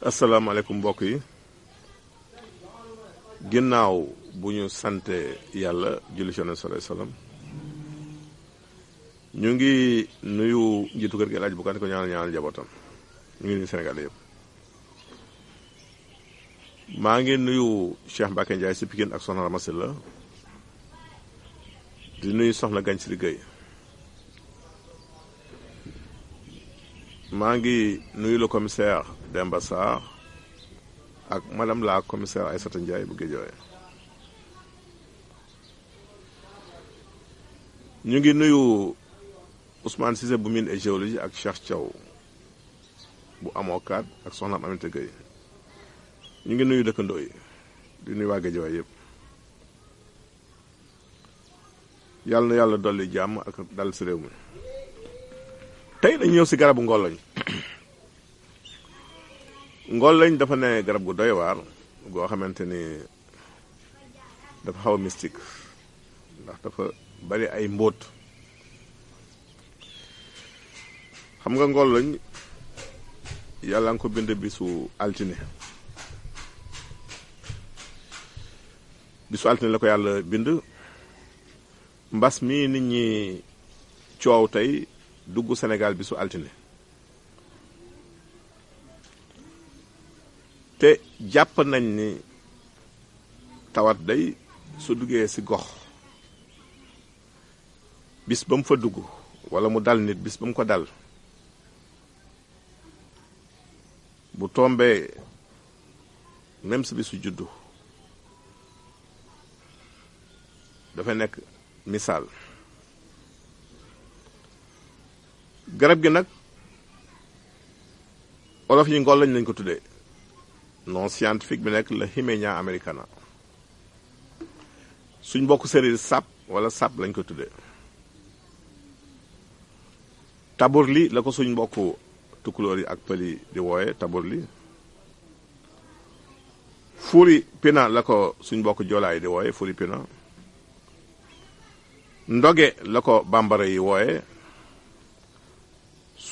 asalaamaaleykum mbokk yi ginnaaw bu ñu sante yàlla julli ci Yonent sallallahu alayhi wasallam ñu ngi nuyu njiitu kër gi laaj bu kan ko ñaanal njabootam ñu ngi nuyu Sénégal yëpp maa ngi nuyu Cheikh Mbacke Ndiaye si Pikine ak soxna Ramassel la di nuyu soxna Gagne si liggéey maa ngi nuyu le commissaire Demba Sarr ak madame la commissaire Aïssata Ndiaye bu Guédiawaye ñu ngi nuyu Ousmane Cissé bu mine et géologie ak Cheikh Thiaw bu amokat ak soxna Aminata Gueye ñu ngi nuyu dëkkandoo yi di nuyu waa Guédiawaye yëpp yàlla na yàlla dolli jàmm ak dal si réew mi tey dañu ñëw si garabu ngologne ngologne dafa ne garab gu doy waar goo xamante ni dafa xaw a mystique ndax dafa bari ay mbóot xam nga ngologne yàlla nga ko bind bisu altine la ko yàlla bind mbas mi nit ñi coow tey dugg Sénégal bisu altine te jàpp nañ ni tawat day su duggee ci gox bis ba mu fa dugg walla mu dal nit bis ba mu ko dal bu tombee même si bisu juddu dafa nekk misaal garab gi nag olof yi ngologne lañ ko tuddee non scientifique bi nekk la Hymenia americana suñ mbokk séeréer sap wala sap lañ ko tuddee taburli la ko suñ mbokk tukulóor yi ak pël yi di wooye taburli furi pina la ko suñ mbokk joolaay di wooye furi pina ndoge la ko bambara yi wooye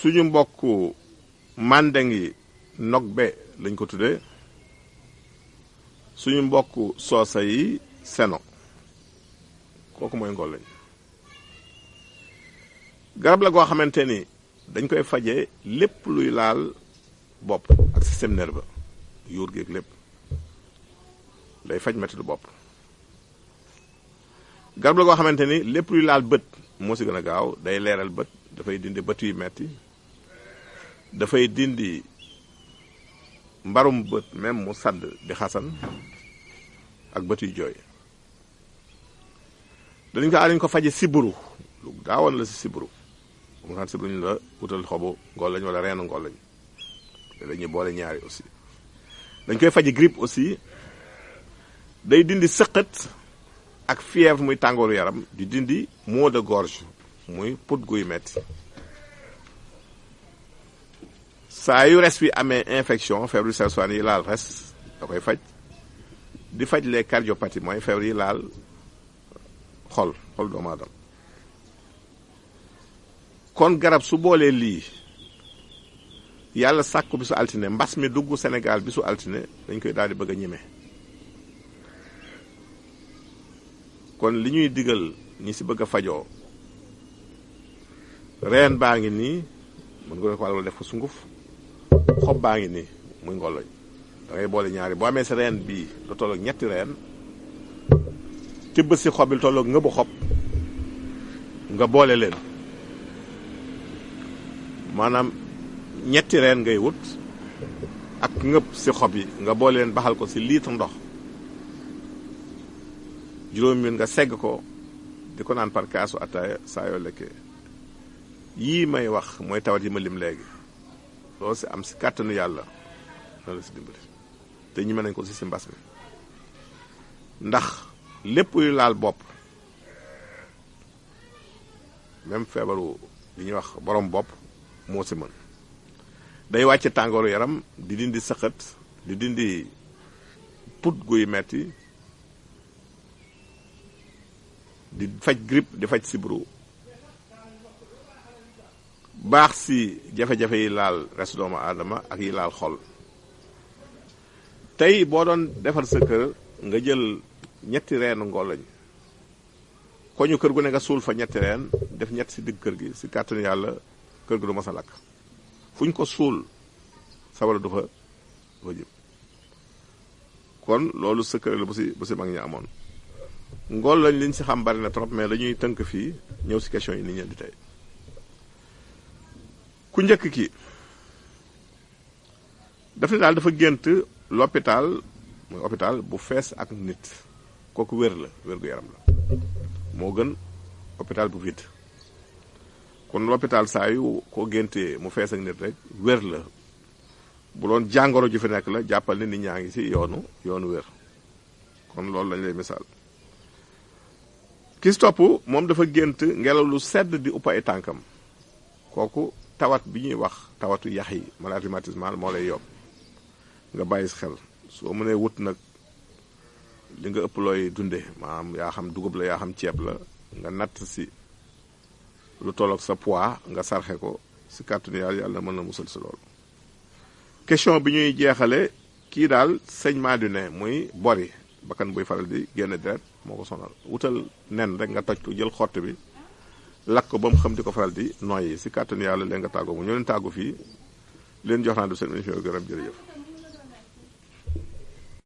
suñu mbokk mandeng yi nogbe lañ ko tuddee suñu mbokk soosa yi seno kooku mooy ngologne garab la goo xamante ni dañ koy fajee lépp luy laal bopp ak système nerveux yuur géeg lépp day faj mettitu bopp garab la goo xamante ni lépp luy laal bët moo si gën a gaaw day leeral bët dafay dindi bët yu metti dafay dindi mbarum bët même mu sadd di xasan ak bët yu jooy dañ ko faje siburu lu gaawoon la si siburu bu nga xam siburu ñu la wutal xobu ngologne wala reenu ngologne te dañuy boole ñaari aussi dañ koy faje grippe aussi day dindi sëqët ak fièvre muy tàngooru yaram di dindi maux de gorge muy put guy metti saa yu res bi amee infection feebar yu sew yi laal res da koy faj di faj les cardiopathies mooy feebar yi laal xol doomu aadama kon garab su boolee lii yàlla sàkku bisu altine mbas mi dugg Sénégal bisu altine dañ koy daal di bëgg a ñeme kon li ñuy digal ñi si bëgg a fajoo reen baa ngi nii mën nga ko wàll def ko sunguf xob baa ngi nii muy ngologne da ngay boole ñaari boo amee sa reen bii lu tolloog ñetti reen tibb si xob bi lu tolloog ngëbu xob nga boole leen maanaam ñetti reen ngay wut ak ngëb si xob yi nga boole leen baxal ko si litre ndox juróomi minute nga segg ko di ko naan par kaasu ataaya saa yoo lekkee yii may wax mooy tawat yi ma lim léegi loolu si am si kàttanu yàlla na la si dimbali te ñi mën nañ ko si mbas mi ndax lépp yu laal bopp même feebaru li ñuy wax borom bopp moo si mën day wàcce tàngooru yaram di dindi sëqët di dindi put guy metti di faj grippe di faj sibru baax si jafe-jafe yi laal restu doomu aadama ak yi laal xol. tey boo doon defar sa kër nga jël ñetti reenu ngoloñ koñu kër gu ne nga suul fa ñetti reen def ñett si digg kër gi si kàttanu yàlla kër gi du mas a lakk fu ñu ko suul sawara du fa jëm. kon loolu secret la bu si mag ñi amoon. ngoloñ liñ si xam bari na trop mais dañuy tënk fii ñëw si question yi ni ñu di tey. ku njëkk ki daf ne daal dafa gént l'hôpital mooy hôpital bu fees ak nit kooku wér gu yaram la moo gën hôpital bu vide. kon l'hôpital saa yu ko géntee mu fees ak nit rek wér la bu doon jàngoro ju fi nekk la jàppal ni nit ñaa ngi ci yoonu wér. kon loolu lañ lay misaal. ki si topp moom dafa gént ngelaw lu sedd di upp ay tànkam kooku tawat bi ñuy wax tawatu yax yi maladie rhumatismale moo lay yóbbu nga bàyyi si xel soo mënee wut nag li nga ëpp looy dunde maanaam yaa xam dugub la yaa xam ceeb la nga natt si lu tolloog sa poids nga sarxe ko si kàttanu yàlla mën na musal si loolu. question bi ñuy jeexale kii daal saignement du nez muy bori bakkan buy faral di génn deret moo ko sonal wutal nen rek nga toj ko jël xott bi lakk ko ba mu xam di ko faral di noyyi si kàttanu yàlla leen nga tàggoo mu ñoo leen tàggu fii leen jox naa du seen émission gërëm jërëjëf.